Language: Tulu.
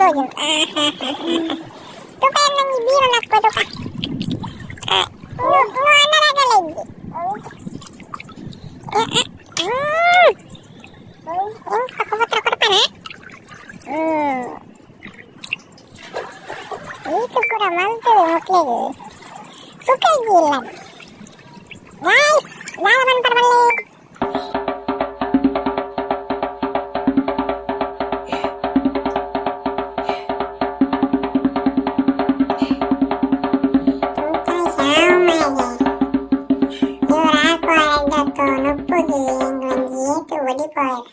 ತೋಜುಂಡು. ತುಕ ಎನ್ನೊಂಜಿ ಬೀರು ಲಕ್ಕುವ ತುಕ. ಉಂದು ಉಂದು ಅಣ್ಣನ ಇಜ್ಜಿ. ಎಂಕ್ ಹಕ್ಕುಪತ್ರ ಕೊರ್ಪನೆ. ಈತ್ ಪೂರ ಮಲ್ತುದು ಮೊಕ್ಲೆಗ್ ಸುಖ ಇಜ್ಜಿ ಇಲ್ಲಡ್. ಗಾಯ್ಸ್, ದಾದ ಪನ್ಪರ್ ಪನ್ಲೆ. ತೂಕ ಶ್ಯಾಮಗೆ ಇವ್ರು ಆಪುವ ಎಡ್ಡತ್ತೋ ನುಪ್ಪುಗಿಲಿ ಎಂಕ್ ಒಂಜಿ ಏತ್ ಒಡಿಪಾವೆರ್.